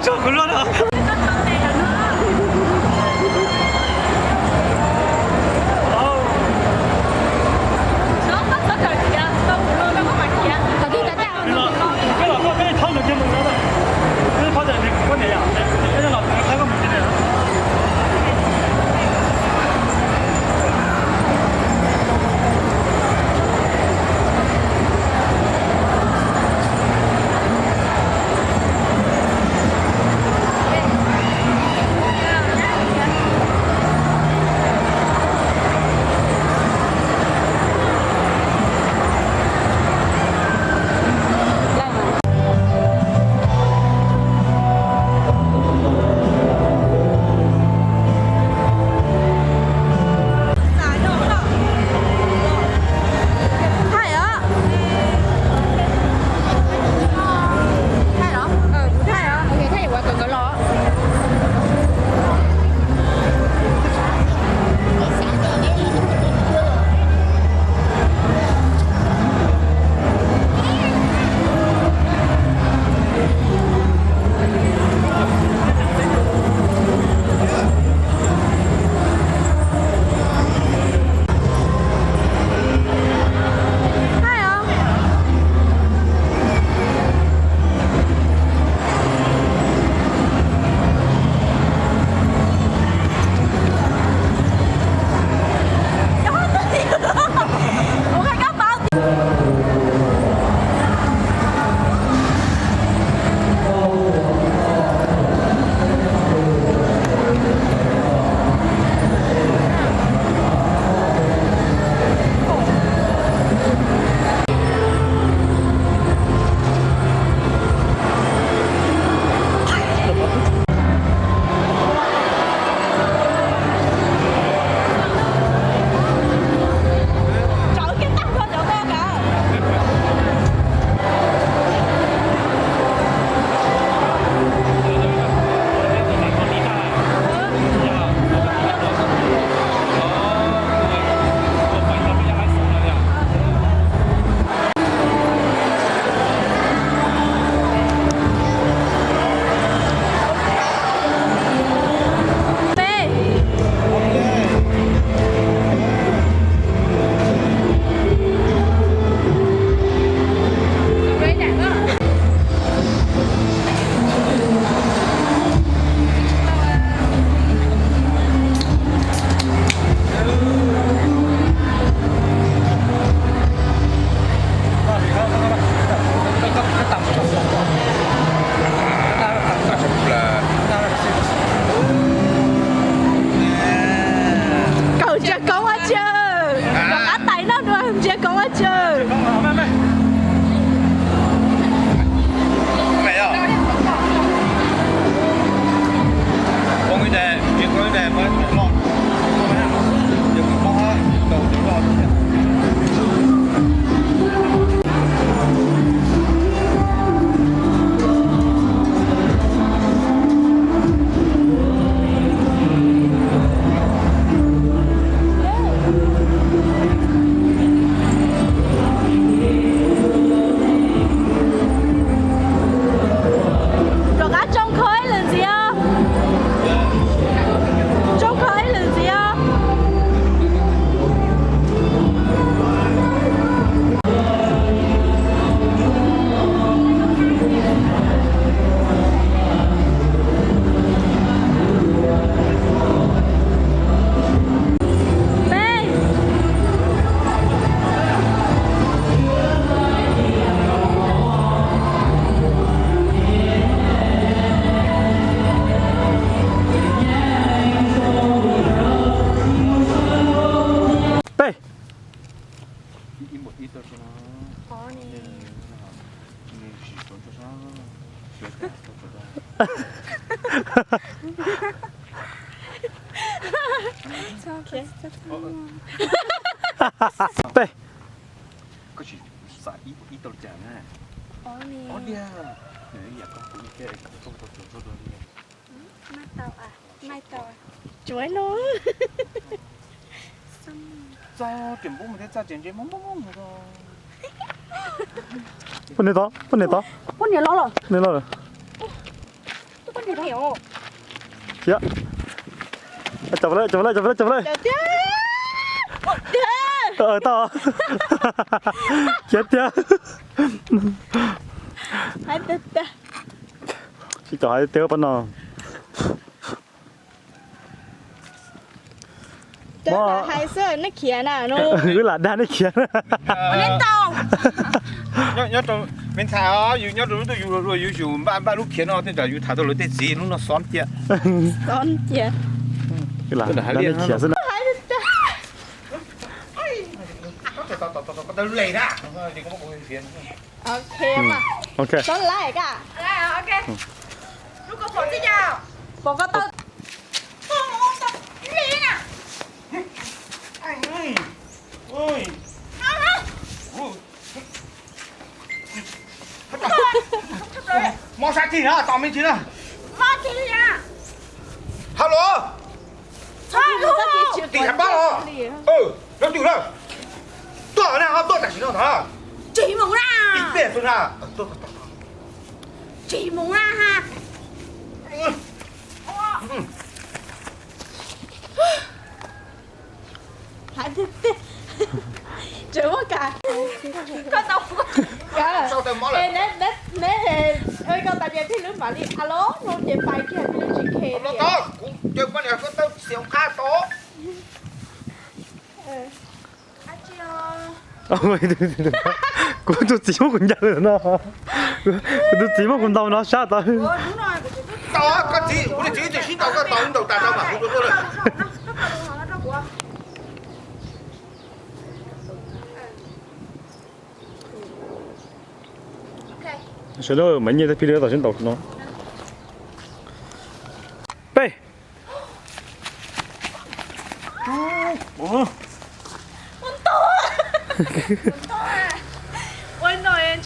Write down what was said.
Kuv luaj no. Thaij os. Thaij los? Kuv thaij os. Ok, thaij ua kom nkawd los. Kaum ntsia koob ua tsaug, rov qab tais noj dua ntsia koob ua tsaug. Rov qab tsoo kho ib lwm ntxiv os. Tsoo kho ib lwm ntxiv os. Peb. Peb. Tsuav no. Poj niam tod, poj niam tod. Poj niam los lawm. Poj niam los lawm. Khiav. Cov lawm, cov lawm, cov lawm, cov lawm. Tau. Khiav tiag. Tsis tau hais tiag pab no. Wb lam dag neb khiav. Nyob rau me ntxhais, yus nyob rau lub ntuj yus luag yus yus npaj npaj lub khiav no tej zaum yus tham tau lawv tej txiv lub no xob cia. Wb lam dag neb khiav xwb na. Ok. Mob sab tig na, tos me ntsis na. Hello. Tim Hais Pab los? Nyob twg na? Tuaj na, ho tuaj tam sim no ntag. Tsis mus na. Ib pliag xwb na. Tsis mus na ha. Tseem muab kas. Koj tau, neb, koj tas ces thiaj lub mam li alo no ces pais kiag thiaj li tsis khe li. Kuv tus txiv muab kuv ncaws no. Kuv tus txiv muab kuv ntaus no sab tau. Koj txiv, kuv tus txiv twb sib ntaus koj tau ntaus tas tau mas kuv tua tuaj lawm. Sawv daws mas nyiaj tej phi li tau sib ntaus no. Peb.